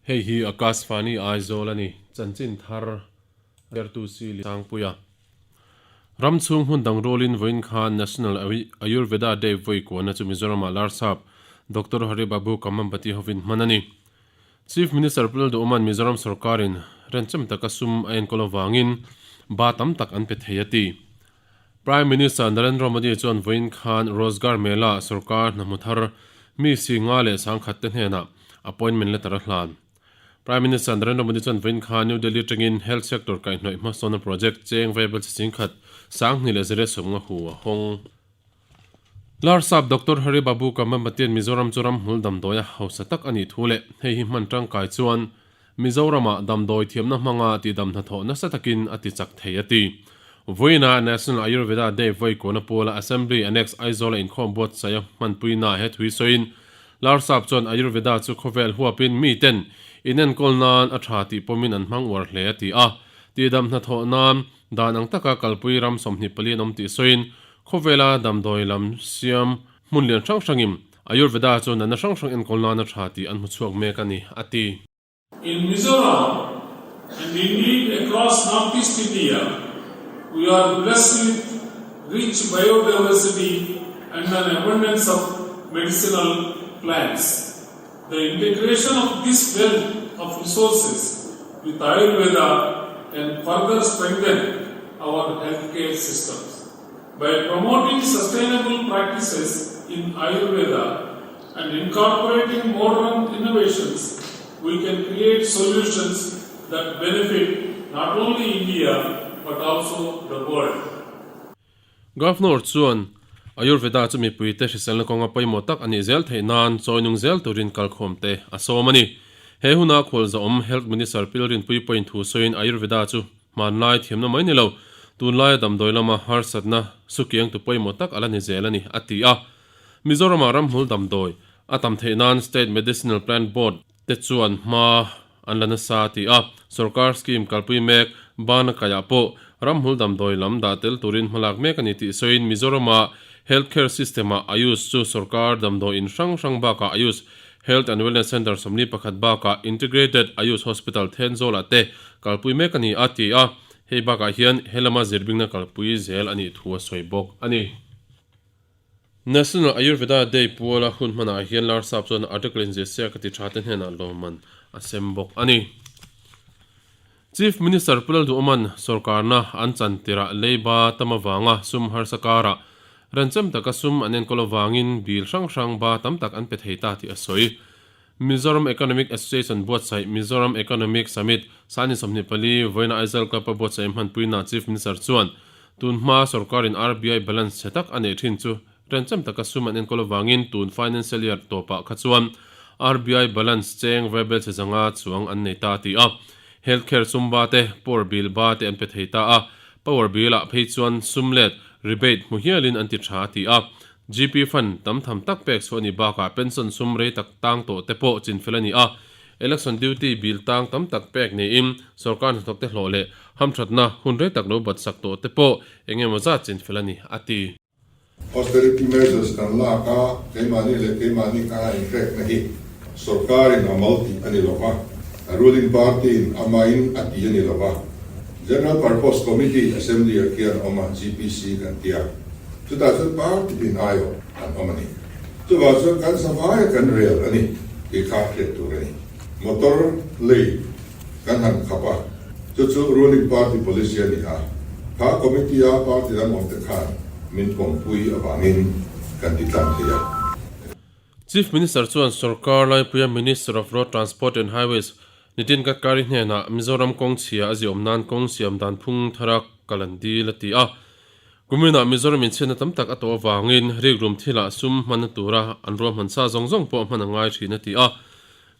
Hei hi Akashvani Aizawl a ni, chanchin thar Ertu si Sangpuia. Ram chhung hmun dang rualin vawiin khan National Ayurveda Day vawi kuahna chu Mizoramah Larsap Doctor Hari Babu Kamambati hovin hman a ni. Chief Minister Pu Lalduhawma'n Mizoram sorkarin renchem taka sum a enkawl avangin ba tam tak an pe thei a ti. Prime Minister Narendra Modi chuan vawiin khan Rozgar Mela sorkar hna hmu thar mi si nga leh sangkhat te hnenah appointment letter a hlan. Prime Minister Narendra Modi chuan vawiin khan New Delhi atangin Health Sector kaihhnawih hmasawnna project cheng vaibel chi chingkhat sanghnih leh zariat sawmnga hu a hawng. Larsap Doctor Hari Babu Kambhampatian Mizoram chu ramhmul damdawi a hausa tak a nih thu leh hei hi hman tangkai chuan Mizoramah damdawi thiamna hmanga tihdam hnathawh nasa takin a ti chak thei a ti. Vawiinah National Ayurveda Day vawi kuana puala Assembly Annex Aizawla inkhawm buatsaih a hmanpuinaah he thui sawiin Larsap chuan Ayurveda chu khawvel huapin miten inenkawl nan a tha tih pawmin an hmang uar hle a ti a. Tihdam hnathawh nan dan ang taka kalpui ram 24 an awm tih sawiin Khawvela damdawi lam siam hmun lian hrang hrangin Ayurveda chu natna hrang hrang enkawl nana tha tih an hmu chhuak mek a ni, a ti. In Mizoram and indeed across Northeast India, we are blessed with rich biodiversity and an abundance of medicinal plants. The integration of this wealth of resources with Ayurveda can further strengthen our healthcare systems. By promoting sustainable practices in Ayurveda and incorporating modern innovations, we can create solutions that benefit not only India but also the world. Governor chuan Ayurveda chu mipuite hriselna kawnga pawimawh tak a nih zel theih nan chawi nung zel turin kalkhawmte a sawm a ni. He huna khualzawm Health Minister Pilrinpui pawhin thu sawiin Ayurveda chu Hmanlai thiamna mai ni lo, tunlaia damdawi lama harsatna sukiang tu pawimawh tak a la ni zel a ni, a ti a. Mizoramah ramhmul damdawi a tam theih nan State Medicinal Plant Board te chuan hma an la nasa a ti a. Sorkar scheme kalpui mek Bana Kaiah pawh ramhmul damdawi lam dah tel turin hmalak mek a ni tih sawiin Mizorama Health Care System-ah Ayush chu sorkar damdawi in hrang hrang bakah Ayush Health and Wellness Centre 41 bakah Integrated Ayush Hospital Thenzawl-ah te kalpui mek a ni a, ti a, hei bakah hian helama zirbingna kalpui zel a nih thu a sawi bawk a ni. National Ayurveda Day puala hun hmanah hian Larsap chuan article inziahsiak ka ti tha te hnenah lawmman a sem bawk a ni. Chief Minister Pu Lalduhawma'n sorkarna an chan tirah leiba tam avanga sum harsa karah renchem taka sum an enkawl avangin bill hrang hrang ba tam tak an pe thei ta tih a sawi. Mizoram Economic Association buatsaih Mizoram Economic Summit Sani 24 vawiina Aizawl Club a buatsaih hmanpuinaah Chief Minister chuan tun hma sorkarin RBI balance chhe tak a neih thin chu renchem taka sum an enkawl avangin tun financial year tawpah kha chuan RBI balance cheng vaibel chhe zanga chuang an nei ta a ti a. Health care sum ba te, power bill ba te an pe thei ta a, power bill ah phei chuan sum let, rebate, hmu hialin an ti tha a ti a. GP fund tam tham tak pek chhuah a nih bakah pension sum rei tak tang tawh te pawh chinfel a ni a, election duty bill tang tam tak pek niin sorkar hnathawk te hlawh leh hamthatna hun rei tak lo bat sak tawh te pawh eng emaw zat chinfel a ni a ti. Austerity measures kan lak a, keimahni leh keimahni kha a inhrekna hi sorkarin a mal tih a ni lo va, a ruling party-in amahin a ti a ni lo va. General Purpose Committee Assembly-ah khian a awm a, GPC kan ti a, chutah chuan party tin aiawh an awm a ni. Chuvang chuan kan savaia kan rel a ni tih kha hriat tur a ni. Motor lei kan han khap a, chu chu ruling party policy a ni a, kha committee-a party dang awmte khan min pawmpui avangin kan ti tlang thei a. Chief Minister chuan sorkar laipuia Minister of Road Transport and Highways Nitin Gadkari hnenah Mizoram kawng chhia a ziawm nan kawng siam dan phung thara kal an dil a ti a. Kuminah Mizoram inchhiatna tam tak a tawh avangin rikrum thilah sum hmanna tura an ruahman sa zawng zawng pawh hman a ngai thin a ti a.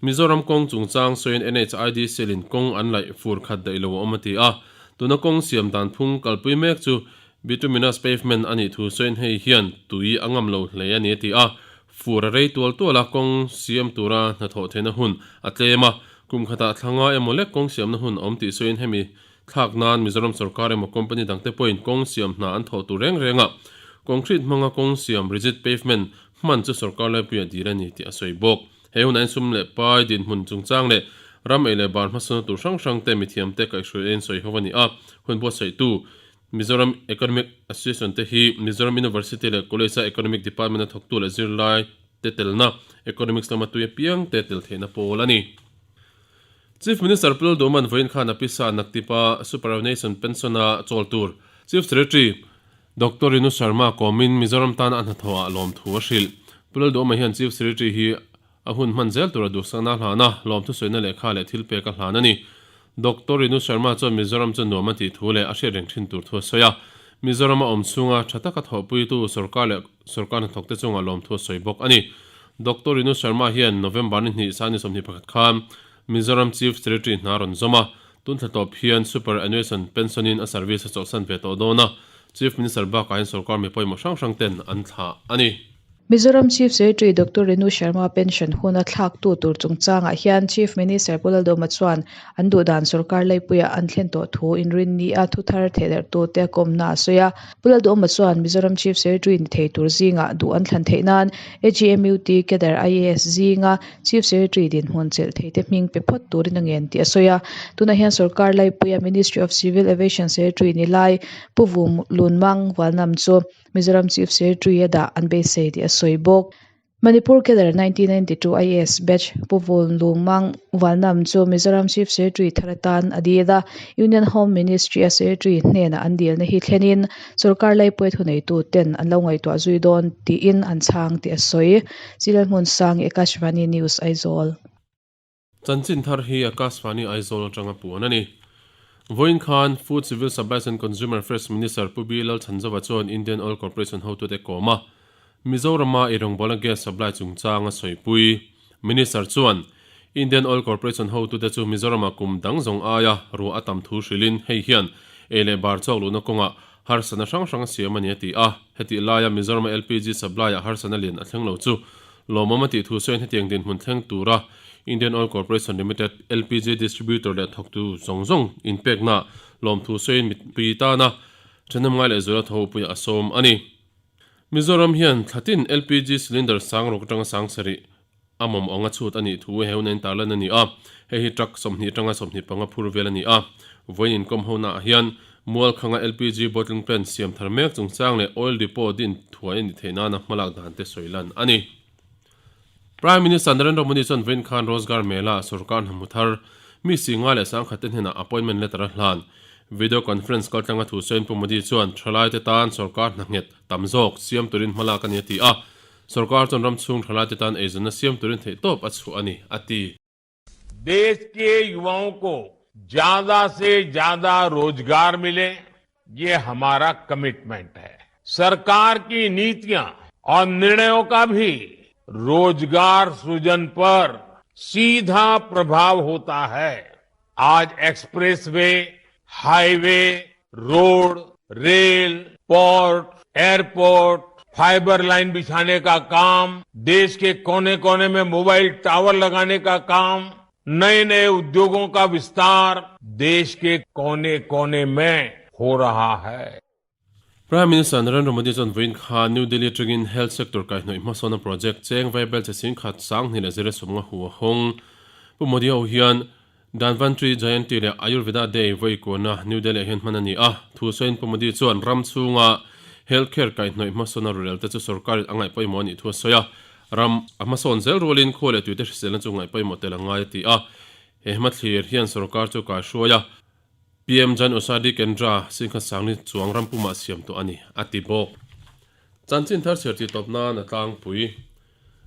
Mizoram kawng chungchang sawiin NHID selin kawng an laih fur khat daih lo a awm a ti a, tuna kawng siam dan phung kalpui mek chu bituminous pavement a nih thu sawiin hei hian tui a ngam lo hle a ni a ti a, fur a rei tual tual a, kawng siam tura hnathawh theihna hun a tlem a, kum khatah thla nga emaw lek kawng siamna hun a awm tih sawiin hemi thlak nan Mizoram sorkar emaw company dangte pawhin kawng siam hna an thawh tur reng reng a, concrete hmanga kawng siam rigid pavement hman chu sorkar laipuiah dil a ni tih a sawi bawk. He hunah hian sum leh pai dinhmun chungchang leh Ram ei leh bar hmasawnna tur hrang hrang te mithiam te kaihhruai aiin sawi ho a ni a, hun buatsaihtu Mizoram Economic Association te hi Mizoram University leh College a Economic Department a thawktu leh zirlai te telna Economics lama tui apiang te tel theihna pawl a ni. Chief Minister Pu Lalduhman vawiin khan a pisa Naktipa Superannuation Pension a chawl tur Chief Secretary Doctor Rinu Sharma kawmin Mizoram tana a hnathawh ah lawmthu a hrilh. Pu Lalduhma hian Chief Secretary hi a hun hman zel tura duhsakna a hlan a, lawmthu sawina lehkha leh thil pek a hlan a ni. Doctor Rinu Sharma chuan Mizoram chu nuam a tih thu leh a hriat reng thin tur thu a sawi a. Mizoram a awm chhunga tha taka thawhpuitu sorkar leh sorkar hnathawkte chungah lawmthu a sawi bawk a ni. Doctor Rinu Sharma hian November ni hnih sani 21 khan Mizoram Chief Secretary hna a rawn zawm a, tun thla tawp hian Superannuation Pension in a service a chawlhsan ve tawh dawn a, Chief Minister bakah hian sorkar mi pawimawh hrang hrang ten an thlah a ni. Mizoram Chief Secretary Doctor Renu Sharma pension huna thlaktu tur chungchangah hian Chief Minister Pu Laldawma chuan an duhdan sorkar laipuiah an thlen tawh thu inrin ni a thuthar thehdarhtute a kawmna a sawi a. Pu Laldawma chuan Mizoram Chief Secretary ni thei tur zingah duh an thlan theih nan AGMUT cadre IAS zinga Chief Secretary dinhmun chelh theite hming pe phawt turin a ngen tih a sawi a. Tunah hian sorkar laipuia Ministry of Civil Aviation Secretary ni lai Pu Vum Lunmang Valnam chu Mizoram Chief Secretary a dah an beisei tih a sawi bawk. Manipur Cadre 1992 IAS Batch Pu Vul Lungmang Valnam chu Mizoram Chief Secretary thar atan a dil a, Union Home Ministry a Secretary hnenah an dilna hi thlenin sorkar laipuia thuneitu ten an lo ngaihtuah zui dawn tiin an chhang tih a sawi. Chilal Hmunsang, Akashvani News, Aizawl. Chanchin thar hi Akashvani Aizawl atanga puan a ni. Vawiin khan Food Civil Supplies and Consumer Affairs Minister Pu B Lalchhanzova chuan Indian Oil Corporation hotute kawm a, Mizorama eirawngbawlna gas supply chungchang a sawipui. Minister chuan Indian Oil Corporation hotute chu Mizorama kum dang zawng aia ruah a tam thu hrilhin hei hian ei leh bar chawk luhna kawngah harsatna hrang hrang a siam a ni a ti a. Hetih laia Mizorama LPG supply-ah harsatna lian a thleng lo chu Lawmawm a tih thu sawiin hetiang dinhmun thleng tura Indian Oil Corporation Limited LPG distributor leh thawktu zawng zawng inpekna lawmthu sawiin mipui tana ṭhahnem ngai leh zuala tho upuiah a sawm a ni. Mizoram hian thlatin LPG cylinder sang ruk atanga sang sarih a mawm anga chhut a nih thu he hun a intarlan a ni a, hei hi truck 20 atanga 25 phur vel a ni a. Vawiin inkawm honaah hian Mualkhanga LPG bottling plant siam thar mek chungchang leh oil depot din thuai a nih theih nana hmalak dan te sawi lan a ni. Prime Minister Narendra Modi chuan vawiin khan Rozgar Mela ah sorkar hna hmu thar mi singa leh sangkhat te hnenah appointment letter a hlan. Video conference kaltlanga thu sawiin Pu Modi chuan thalaite tan sorkar hna nghet tam zawk siam turin hmalak a ni a ti a, sorkar chuan ram chhung thalaite tan eizawnna siam turin theihtawp a chhuah a ni a ti. देश के युवाओं को ज्यादा से ज्यादा रोजगार मिले ये हमारा कमिटमेंट है सरकार की नीतियां और निर्णयों का भी रोजगार सृजन पर सीधा प्रभाव होता है आज expressway highway road rail port airport fibre line बिछाने का काम देश के कोने कोने में मोबाइल टावर लगाने का काम नए नए उद्योगों का विस्तार देश के कोने कोने में हो रहा है Prime Minister Narendra Modi chuan vawiin kha New Delhi atangin Health Sector kaihhnawih hmasawnna project cheng vaibel che sing khat 2020 hu a hawng. Pu Modi ho hian Dhanvantri Jayanti leh Ayurveda Day vawi kuana New Delhi ah hian hman a ni a. Thu sawiin Pu Modi chuan ram chhunga Health Care kaihhnawih hmasawnna rurel te chu sorkarin a ngaih pawimawh a nih thu a sawi a. Ram a hmasawn zel rualin khua leh tuite hriselna chu ngaih pawimawh tel a ngai a ti a. He hmathlir hian sorkar chu kaihruai a. PM Jan Aushadhi Kendra Singha Sangli chuang ram pumah siam tawh a ni, a ti bawk. Chanchin thar chhiar tih tawp nan a tlangpui.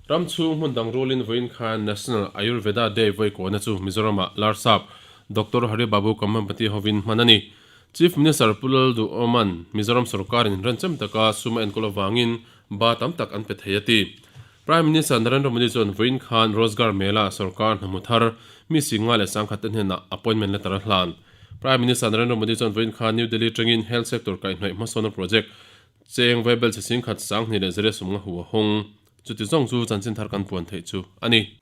Ram chhung hmun dang rualin vawiin khan National Ayurveda Day vawi kuahna chu Mizoramah Larsap Doctor Hari Babu Kambhampati hovin hman a ni. Chief Minister Pu Lalduhoman Mizoram sorkarin inrenchem taka sum a enkawl avangin ba tam tak an pe thei a ti. Prime Minister Narendra Modi chuan vawiin khan Rozgar Mela sorkar hna hmu thar mi singa leh sangkhat te hnenah appointment letter a hlan. Prime Minister Narendra Modi chuan vawiin khan New Delhi atangin Health Sector kaihhnawih hmasawnna project cheng vaibel che singkhat 20,030 hu a hawng. Chuti zawng chu chanchin thar kan puan theih chu a ni.